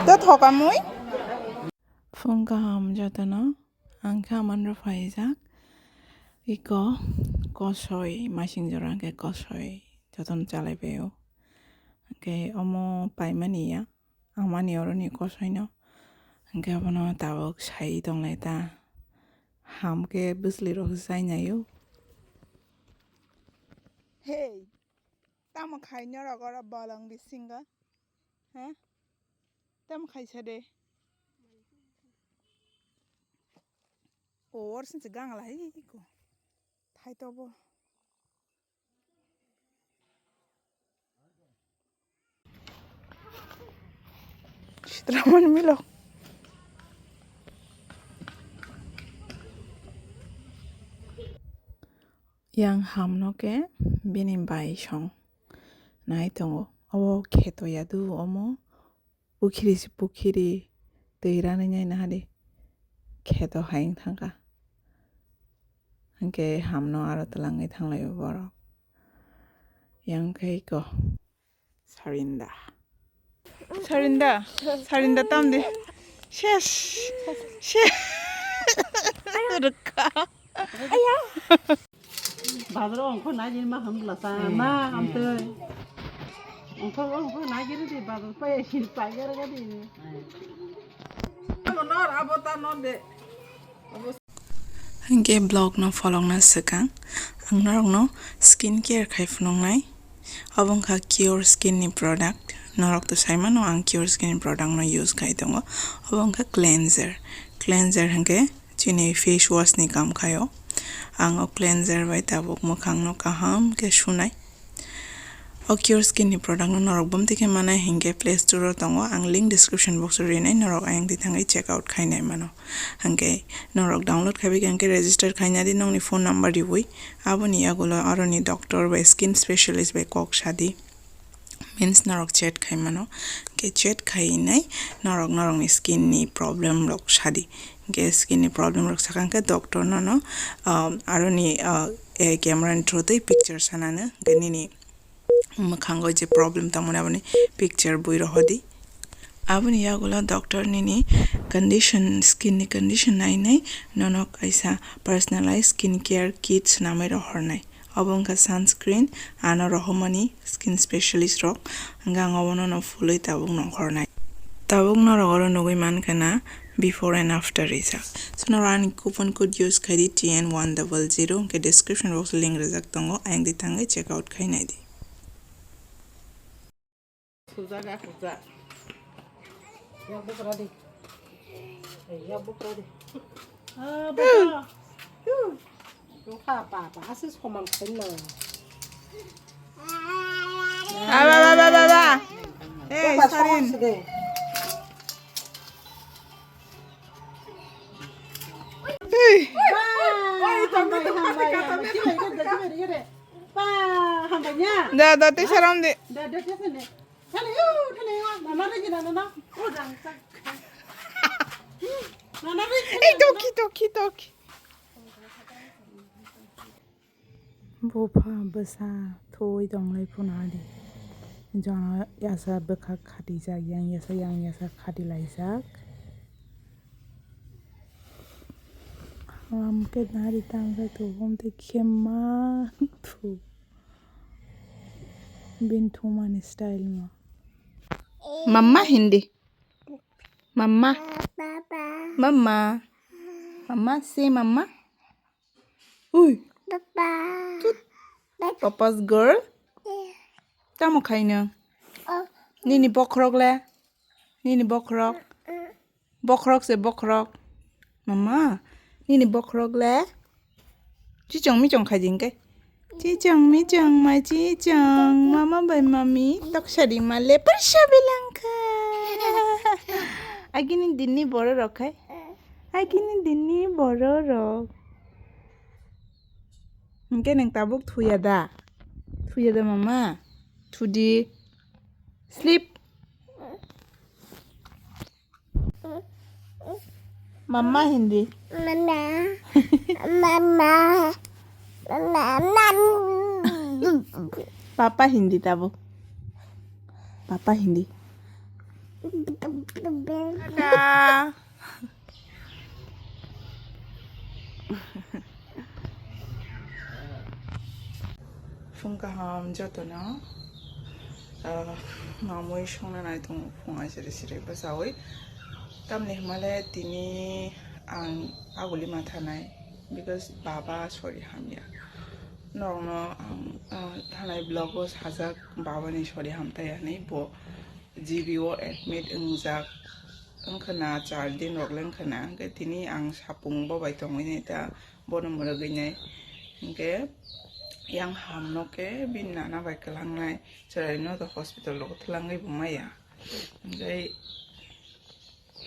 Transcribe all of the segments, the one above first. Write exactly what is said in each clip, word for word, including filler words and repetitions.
To thokamui. Phung kaham jotono, ang khe amanro phaijak. Iko kosoi, masing jora hwnkhe kosoi, jotono chalai bai o. Hwnkhe omo paimani ya, amani oroni kosoino. Hwnkhe abono tabuk sai tonglai ta. Ham khe bwsli rok sai nai o. Hey, tamo khai norok oro bolong bisingo? Ha? Tamo khaisa de. O, or sinse gang lai ko. Thai to bo. Sitraman milo. Yang hamno khe bini bai song nai tongo. Obo kheto yadu omo pukhiri se pukhiri twi ranwi nai nahadi kheto hai wng thangkha. Hwnkhe hamno aro twlangwi thanglaio borok. Yang khe iko. Sarinda. Sarinda. Sarinda tamdi. Ses. Ses. Rwkha. Bazar ongkho nai ma ham bla sa ma ham tei. Ongkho ongkho nai giri di bazar pa ya sir pa gara gadi. Amo nor abo ta nor de. Hwnkhe vlog no pholokna swkang ang norokno skin care khai phunuknai. Obo wngkha Cure Skin ni product. Norok to saimano ang Cure Skin ni product no use khai tongo. Obo wngkha cleanser. Cleanser hwnkhe chini face wash ni kam khaio. Ang o cleanser bai tabuk mwkhang no kaham khe sunai. O Cure Skin ni product no norok bumtwi khe manai hinkhe Play Store o tongo, ang link description box o rinai, norok ayang twi thangwi check out khainai mano. Hwnkhe norok download khaibai khe hwnkhe register khaina di nokni phone number riui, aboni yagulo aroni doctor bai skin specialist bai kok sadi, means norok chat khai mano. Hwnkhe chat khainai norok norokni skin ni problem rok sadi. Hwnkhe skin ni problem rok sakha hwnkhe doctor nono, ah, aroni, ah, eh, camera ni through twi picture sanano, hwnkhe nini mwkhango je problem tongmani aboni picture bui rohodi. Aboni yagulo doctor nini condition, skin ni condition nainai nono kaisa personalized skin care kit swnamwi rohornai. Obo wngkha sunscreen, ano rohormani skin specialist rok, hwnkhe ang obono no phulwi tabuk nongkhornai. Tabuk norok oro nugwi mankha na before and after rijak. So norok ani coupon code use khaidi T N one double zero, hwnkhe description box o link rijak tongo, ayang di thangwi check out khai naidi. Sujak a sujak. Yak bukra di. Eh, yak bukra di. Ah, bukra. Wngkha papa, aswk soman khaina. Aba, ba, ba, ba, ba. Hey, Sarin. Hey. Ba, hambai, hambai, hambai. Chibari, chibari, chibari. Ba, hambai ya. Da, da, tei saram de. Da, da, tei saram de. Thani, yo, thani, yo. Nana rigi, nana, nana. O, jang, jang. Nana rigi. Ei, toki, toki, toki. Bupha bwsa thuwi tonglai phano adi. Jono yasa bwkhak khatijak, yang yasa, yang yasa khatilaijak. Lam khe nari tangkhe thubom tei khema thu. Bini thumani style ma. Mamma hindi. Mamma. Mamma. Mamma, say mamma. Ui. Papa. Tut. Papa's girl. Tamo khaino? Nini bokhorok le? Nini bokhorok? Bokhorok se bokhorok. Mama, nini bokhorok le? Chichong michong khai di hwnkhe. Chichong michong mai chichong. Mama bai mami. Tok sari ma le parsa bilangkha. Agini dinni bororok khai. Agini dinni bororok. Hwnkhe nwng tabuk thuya da? Thuya da mama? Thudi. Sleep. Mama hindi. Mama. Mama. Mama. Papa hindi tabuk. Papa hindi. Tata. Phung kaham jotono, ah, mamui songna nai tongo phung ai siri siri bwchaui. Tamni hwnmale tini ang aguli ma thanai, because baba sori hamya. Norokno ang, ah, thanai vlog o sajak, baba ni sori hamtai ani, bo G B o admit wngjak wngkha na, char din rok le wngkha na, hwnkhe tini ang sapung bo bai tongwi nai ta, bono mwrwgwi nai. Hwnkhe yang hamno khe bini nana bai kwlangnai, chwraino to hospital rogo twlangwi bo maya. Hwnkhe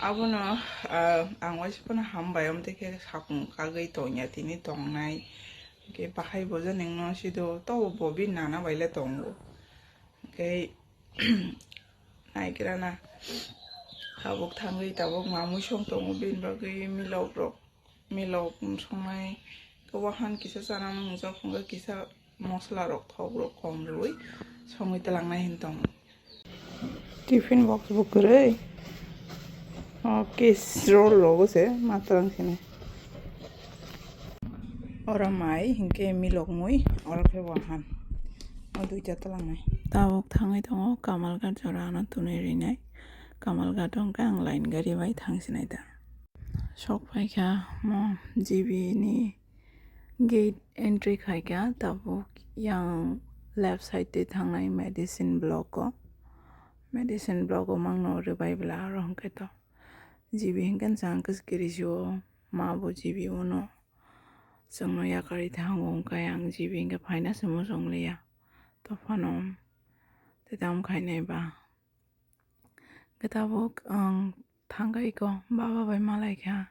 abono, ah, ang waisa phano hambai, omo twi khe sapung kagwi tongya tini tongnai. Hwnkhe bahai bo jani wngno sido, tobo bo bini nana bai le tongo. Hwnkhe naigra na. Tabuk thangwi tabuk mamui song tongo bini bagwi milok rok, milok songnai. Khe wahan kisa chana mwngjak, hwnkhe kisa mosla rok, thok rok kom rwui songwi twlangnai hin tongo. Tiffin box bo kwrwi. O case roll rogo se ma twlang sini. Oro mai hinkhe milok mui, oro khe wahan. O duita twlangnai. Tabuk thangwi tongo Kamalghat jora ano tunui rinai. Kamalghat o hwnkhe ang line gari bai thang sinai da. Sok phaikha mo G B ni gate entry khaikha, tabuk yang left side twi thangnai medicine block o. Medicine block o mangno rwbai bwla aro hwnkhe to. G B hwnkhe chwng kwchwk kiri sio, ma bo G B o no chwngno yakarwi thango, hwnkhe ang G B hwnkhe phaina se muchung liya. Tophano tei tamo khainai ba. Hwnkhe tabuk ang thangkha iko, baba bai malaikha.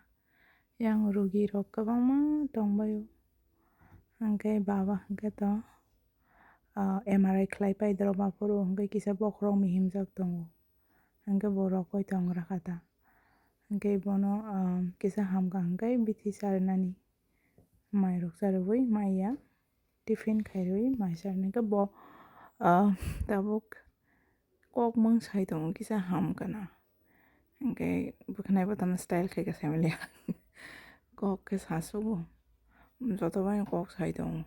Yang rugi rok kwbangma tongbaio. Hwnkhe baba hwnkhe to, ah, M R I khlai pai doro baphuru, hwnkhe kisa bokhorok mihimjak tongo. Hwnkhe bo rokoi tong rakha ta. Hwnkhe bono, ah, kisa hamkha hwnkhe bithi charinani. Mairok charwui maya. Tiffin khairwi mai charwini khe bo, ah, tabuk kok mung sai tongo kisa ham kana. Hwnkhe bwkhanai bo tamo style khaika saimanliya. Kok khe sasugo. Joto bai kok sai tongo.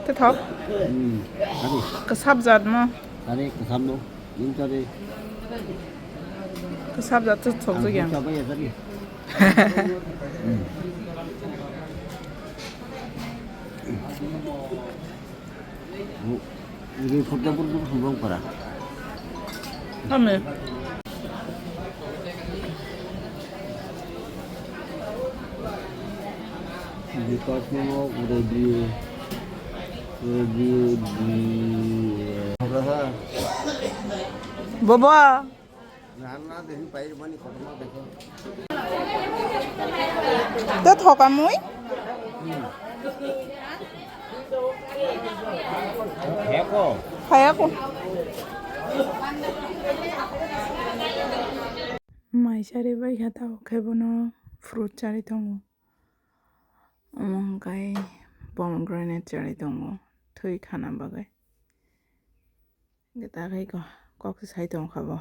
Tei thok. Hmm, tadi. Kwsap jat mo. Tadi kwsap mo. Ning tadi. Kwsap jat to thok jagya. Ang kwsap ya tadi. Hmm. Ini foto pun tuh belum pernah. Kami. Di pas mau udah di, udah di, di. Bobo. Tei thokamwi? Phayako. Mai chari bai kha tabuk khe bono fruit chari tongo. Omo hwnkhe pomegranate chari tongo thwi khana bagwi. Hwnkhe ta khai ko, kok se sai tong kha bo.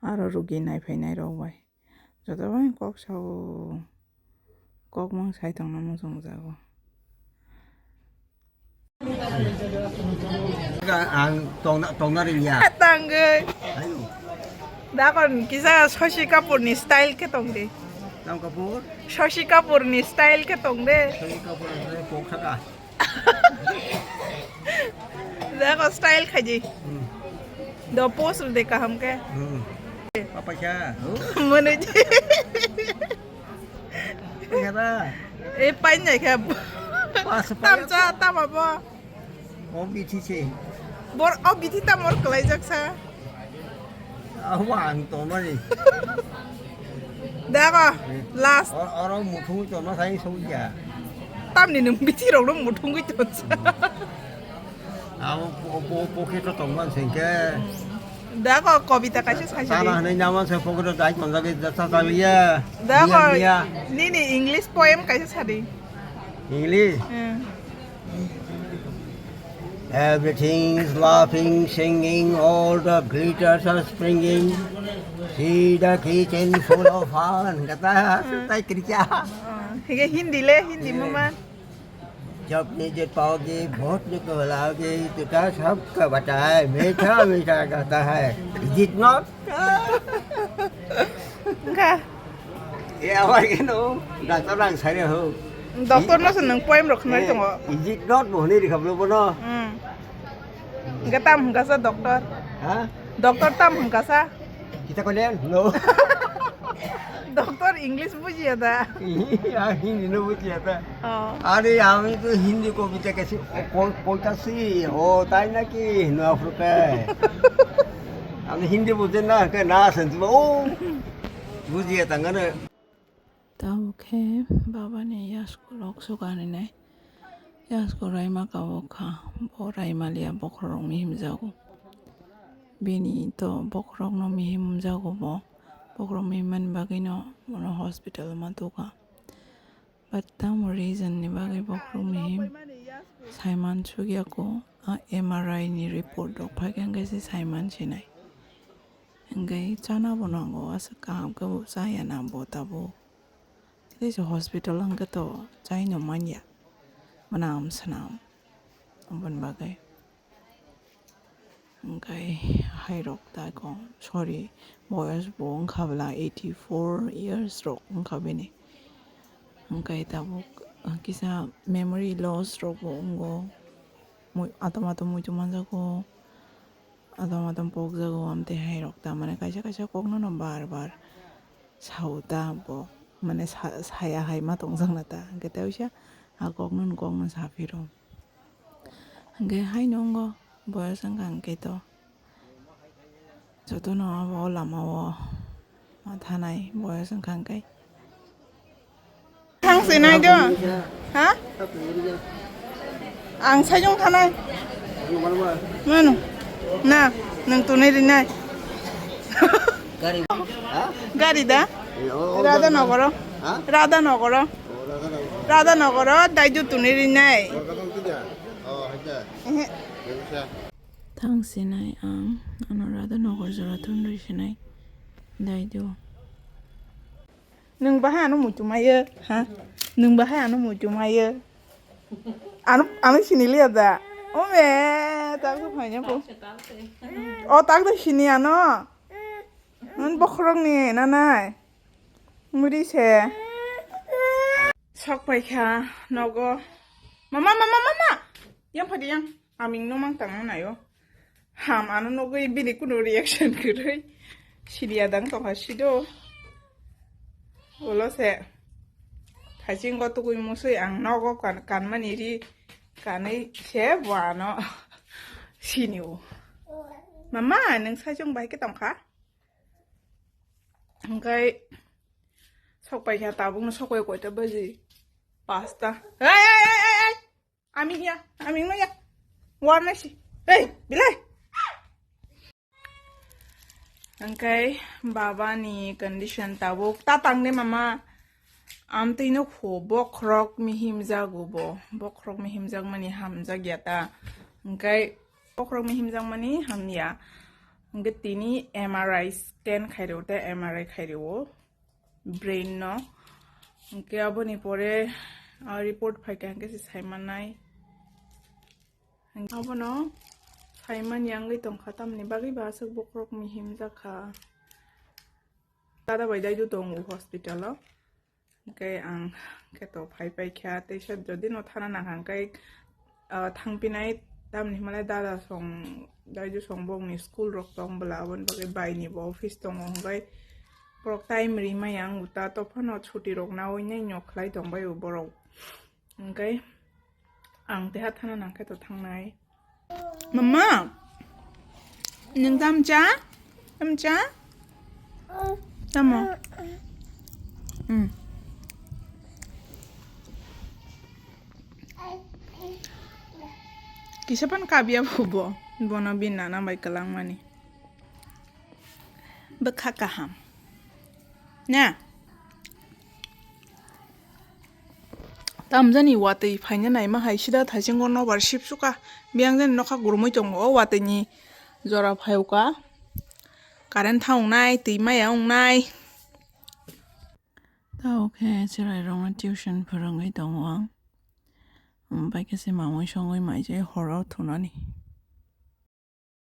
Aro rugi nai phainai rok bai. Joto bai kok sao, kok mang sai tongna muchung jago. Ang tongna, tongna ringya. Tangwi. Ayo. Dakon kisa Shashi Kapoor ni style khe tong di. Tam Kapoor? Shashi Kapoor ni style khe tong de. Shashi Kapoor ni kok thaka. Dako style khaji. Hmm. Do post de kaham ke. Hmm. Apa kya? Mane ji. Kya da? E pain jai kha. Pas, pas. Tamcha tama bo. O bithi se. Bor o bithi ta mor kwlaijak sa. Awa ang tongmani. Dago, eh, last. Or, oro muthung tongma sai sokya. Tamni nung bithi rok no muthungwi tonsa. Abo po, po, pocket to tongman sengke. Dago, kobita kaisa sai sadi. Tana hanai naman se pocket to dai tonjagwi jasa taliya. Dago, niya, niya. Nini English poem kaisa sadi. English? Hmm. Everything is laughing, singing, all the glitters are springing. See the kitchen full of fun. Kata hai, tai kerja. Higa Hindi le, Hindi mama. जब नहीं जीत पाओगे, वोट नहीं को लाओगे, तो क्या सबका बताए, मीठा मीठा कहता है, जीत not. Wngkha. E, abai khe no, doctor nang sai ho. Doctor no se nwng poem rok khwnai tongo. Is it not mohni ri khablo bono? Hmm. Hwnkhe tam hwnkha sa doctor? Ha? Doctor tam hwnkha sa? Kita ko le? No. Doctor English bujiya da? Ah, Hindi no bujiya da. Oh. আরে আমি তো হিন্দি কবিতা গেছি, ও, কই-, কইতাছি, ও তাই নাকি? হিনো আফ্রিকায়। আমি হিন্দি বুঝে না, কে না শুনছি, ও বুঝিয়ে তাঙ্গানে। Tabuk khe baba ni yasku rok sukarinai. Yasku raima kabo kha, bo raima liya bokhorok mihim jago. Bini to bokhorok no mihim jago bo. Bokhorok mihim mani bagwi no bono hospital ma tuka. But tamo reason ni bagwi bokhorok mihim saiman sukya ko, a M R I ni report rok phaikha hwnkhe se saiman sinai. Hwnkhe chana bo nango, aswk kaham khe bo chaya na bo tabuk. Tei se hospital hwnkhe to chaino manya, mwnam swnam aboni bagwi. Hwnkhe hairok ta kho, sorry, boyos bo wngkha bwla eighty four years rok wngkha bini. Hwnkhe tabuk kisa memory loss rok bo wngo, mui-, atom atom muitu manjago. Adom adom pokjago, amtwi hairok ta, mane kaisa kaisa kokno no bar bar sao ta bo, mane sa-, saya hai ma tongjakna ta, hwnkhe tei waisa a kokno no kokno saphiro. Hwnkhe haino wngo boyos wngkha hwnkhe to jotono abo o lama o. Ma thanai boyos wngkha hwnkhe. Thang se nai do. Ha? Ang sajung thanai. Manu. Na, nwng tunui rinai. Gari. Ha? Gari da? Eh, oh, oh, Radha gari. Nogoro. Ha? Radha Nogoro. Oh, Radha Nogoro. Radha Nogoro, daidu tunui rinai. Oh, Radha Nogoro tidak? Oh, hanya. Ehe. Tidak bisa. Thang sinai ang, ano Radha Nogor jora thun rwi sinai. Dai do. Nwng bahai ano muitu mayo, ha? Nwng bahai ano muitu mayo. Ano, ano sini liya da. O me, tak do phaina po. O tak do sini ano. Nwng bokhorok ni nanai. Muri se. Sok paikha nogo. Mama, mama, mama. Yang phadi yang. Aming no mang tang nayo. Ham ano nogwi bini kuno reaction kwrwi. Siriya dang tongkha sido. Ulo se. Thaiching go tugui musui ang nogo kan, kanmani ri kanwi se bo ano. Sini o. Mama, nwng sajung bai khe tongkha? Hwnkhe sok paikha tabukno sok pai koita baji? Pasta. Ei, ei, ei, ei, ei! Ami hiya, ami wngya. Warna si. Ei, bilai. Hwnkhe baba ni condition tabuk ta tang de mama. Amtwi no kho bokhorok mihim jago bo. Bokhorok mihim jakmani hamjak ya ta. Hwnkhe bokhorok mihim jakmani hamya. Hwnkhe tini M R I scan khairwo tei M R I khairwo. Brain no. Hwnkhe aboni pore, ah, report phaikha hwnkhe se saimanai. Abono saimani wngwi tongkha, tamni bagwi ba aswk bokhorok mihim jakha. Dada bai daidu tongo hospital o. Hwnkhe ang kheto phai paikha, teisa jodi no thana nangkha hwnkhe, ah, thangpinai, tamni hwnmale dada song, daidu song bokni school rok tong bwla, aboni bagwi baini bo office tongo, hwnkhe borok time rimaya wng ta, tophano chuti rok nawi nai no khlai tongbaio borok, hwnkhe ang teha thana nangkhe to thangnai. Mama, nwng tam cha? Tam cha? Tamo? Hmm. Kisa pan kabya bo bo. Bono bin nana bai kwlangmani. Bwkha kaham. Na? Tamjani watwi phaina naima hai sida thaisingo nobar sipsuka. Biyang jani nokha gurumui tongo o watwini jora phaiuka. Current thang wngnai, twi maya wngnai. Tao khe chwrairokno tuition phwrwngwi tongo ang. Omo bai khe se mamui songwi maijai horo thunani.